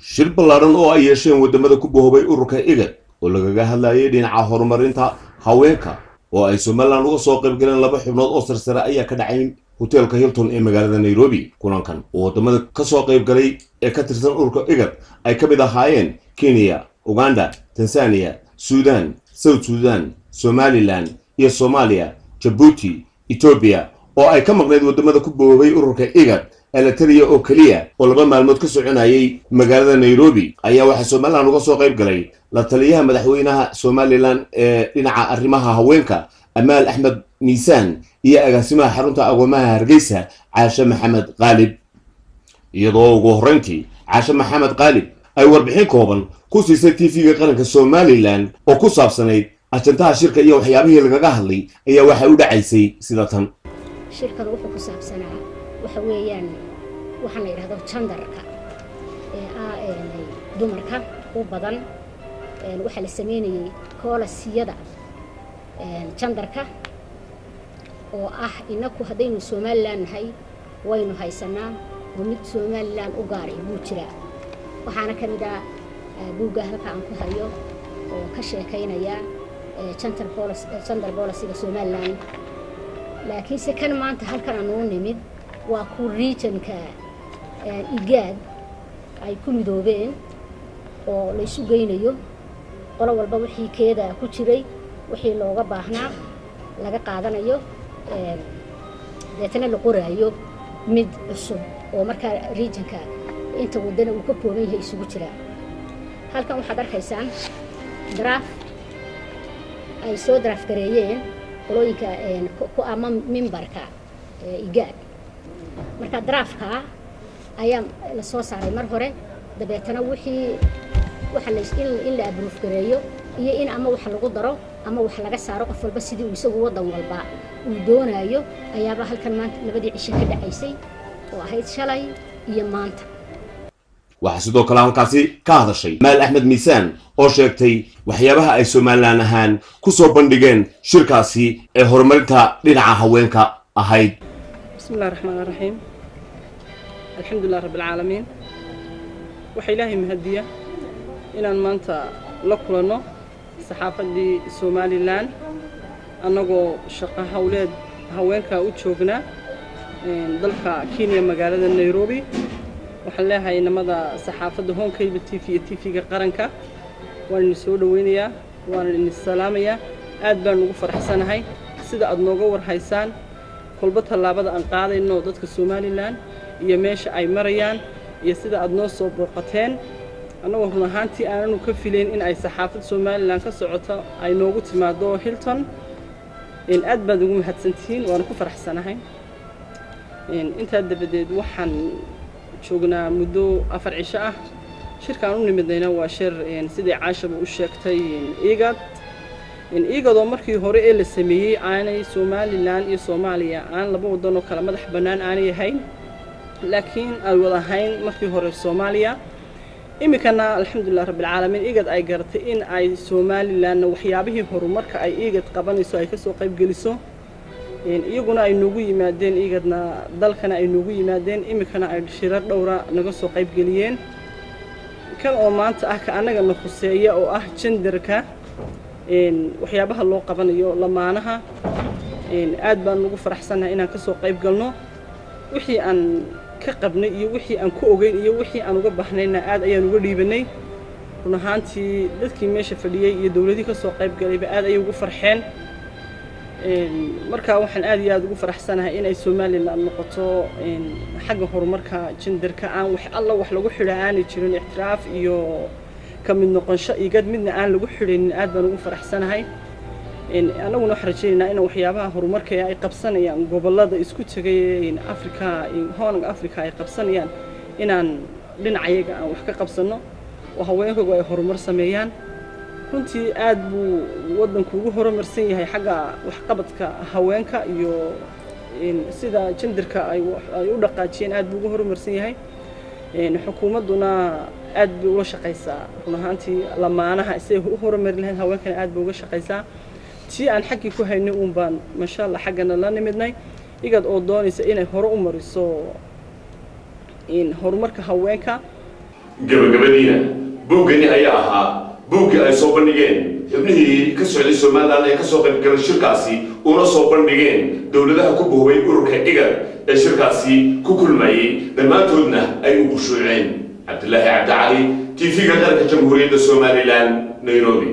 Shir ballaadhan oo ay yeesheen waddamada ku bahoobay ururka IGAD oo lagaga hadlayay dhinaca horumarinta haweenka, oo ay Somaliland uga soo qayb galeen laba xubnood oo sarsare, ayaa ka dhacay hoteelka Hilton ee magaalada Nairobi. Kulankan oo waddamada ka soo qayb galay ee ka tirsan ururka IGAD ay ka mid ahaayeen Kenya, Uganda, Tanzania, Suudan, South Sudan, Somaliland iyo Soomaaliya, Jabuuti, Etoobiya, oo ay ka maqnayd waddamada ku bahoobay ururka IGAD Eritrea oo keliya, oo 2 maalmood ka soconayay magaalada Nairobi, ayaa waxaa Somaliland uga soo qayb galay la taliyaha madaxweynaha Somaliland ee dhinaca arrimaha haweenka, Amaal Axmed Miisaan, iyo agaasimaha xarunta agoomaha Hargeysa, Caashe Maxamed Qaalib. Iyadoo ugu horreyntii Caashe Maxamed Qaalib ay warbixin kooban ku siisay TV-ga qaranka Somaliland oo ku saabsanayd ajantaha shirka iyo waxyaabihii lagaga hadlay, ayaa waxay u dhacaysay sida tan. Shirkan wuxuu ku saabsanaa waxa weeyaan waxaan la yidhahdo gender-ka ee ah dumarka u badan. Waxaa la sameynayay policy-yada gender-ka oo ah inaku haddaynu Somaliland nahay waynu haysanaa, oo mid Somaliland u gaaray buu jiraa. Waxaana ka mid ah buugga halka aan ku hayo oo ka sheekaynaya gender policy-ga Somaliland. Laakiinse kan maanta halkan aan u nimid waa ku region-ka IGAD ay ku midoobeen oo la isu geynayo qolo walba wixii keeda ku jiray, wixii looga baahnaa laga qaadanayo, deetana la qoraayo mid cusub oo markaa region-ka inta wadana uu ka kooban yahay isugu jiraa. Halkan waxaad arkaysaan draft ay soo draft gareeyeen qolooyinka ku ama member-ka IGAD. Marka draft-ka ayaa la soo saaray mar hore, dabeetana wixii waxa la in la approve gareeyo iyo in ama wax lagu daro ama wax laga saaro, qof walba sidii uu isagu wadan walba uu doonayo, ayaaba halkan maanta labadii cisho ka dhacaysay oo ahayd shalay iyo maanta. Waxaa sidoo kale halkaasi ka hadashay Maal Axmed Miisaan oo sheegtay waxyaabaha ay Somaliland ahaan ku soo bandhigeen shirkaasi ee horumarinta dhinaca haweenka ahayd. بسم الله الرحمن الرحيم، الحمد لله رب العالمين. Waxaa Ilaahay mahadiya inaan maanta la kulanno saxaafaddii Somaliland, annagoo shaqo howleed haweenka u joognaa dalka Kenya, magaalada Nairobi. Waxaan leeyahay inamada saxaafadda Horn Cable TV iyo TV-ga qaranka, waan idin soo dhoweynayaa, waan idin salaamayaa. Aad baan ugu faraxsanahay sida aad nooga warhaysaan kolba tallaabada aan qaadayno dadka Somaliland iyo meesha ay marayaan iyo sida aad noo soo booqateen, annagoo run ahaantii aananu ka filayn in ay saxaafad Somaliland ka socoto ay noogu timaado Hilton. Aad baad ugu mahadsantihiin, waana ku faraxsanahay. Intaa dabadeed, waxaan joognaa muddo 4 cisho ah. Shirkaan u nimidnayna waa shir, sidii Caashaba u sheegtay, IGAD. IGAD oo markii hore ee la sameeyey aanay Somaliland iyo Soomaaliya aan laba waddan oo kala madax bannaan aanay ahayn, laakiin ay wada ahayn markii hore Soomaaliya. Iminkana, alxamdulilah rabbilcaalamiin, IGAD ay garatay in ay Somalilandna waxyaabihii horumarka ay IGAD qabanayso ay kasoo qayb geliso, iyaguna ay noogu yimaadeen, IGADna dalkana ay noogu yimaadeen, iminkana ay shirar dhowra naga soo qayb geliyeen. Kan oo maanta ah ka annagana khuseeya oo ah gender-ka, waxyaabaha loo qabanayo lamaanaha, aad baan ugu faraxsannahay inaan kasoo qayb galno. Wixii aan ka qabnay iyo wixii aan ku ogeyn iyo wixii aan uga bahnayna aad ayaan uga dhiibanay. Run ahaantii, dadkii meesha fadhiyey iyo dowladii kasoo qayb galayba aad ayay ugu farxeen. Marka waxaan aad iyo aad ugu faraxsanahay inay Somaliland noqoto xagga horumarka gender-ka aan wax alla wax lagu xidha aanay jirin, ictiraaf iyo ka mid noqonsho IGAD midna aan lagu xidhaynin. Aad baan ugu faraxsanahay. Annaguna waxaan rajaynaynaa in waxyaabaha horumarka ee ay qabsanayaan gobollada isku tegay Africa, Horn-ga Africa, ay qabsanayaan inaan dhinacayaga aan wax ka qabsanno oo haweenkagu ay horumar sameeyaan. Runtii aad buu waddanku ugu horumarsan yahay xagga waxqabadka haweenka iyo sida gender-ka ay u dhaqaajiyeen, aad buu ugu horumarsan yahay. Xukuumadduna aad bay ula shaqaysaa run ahaantii lamaanaha siay u horumari lahayd, haweenkana aad bay uga shaqaysaa. Tii aan xaggii ku haynay uun baan, maasha Allah, xaggana la nimidnay. IGAD oo doonaysa inay hore u mariso horumarka haweenka. Gabagabadiina buuggani ayaa ahaa buuggii ay soo bandhigeen xubnihii ka socday Somalilan ee kasoo qaybgalay shirkaasi, una soo bandhigeen dowladaha ku boobay ururka IGAD ee shirkaasi ku kulmayey, dhammaantoodna ay u qushuuceen. Cabdilaahi Cabdicali, TV-ga Qaranka Jamhuuriyadda Somalilan, Nairobi.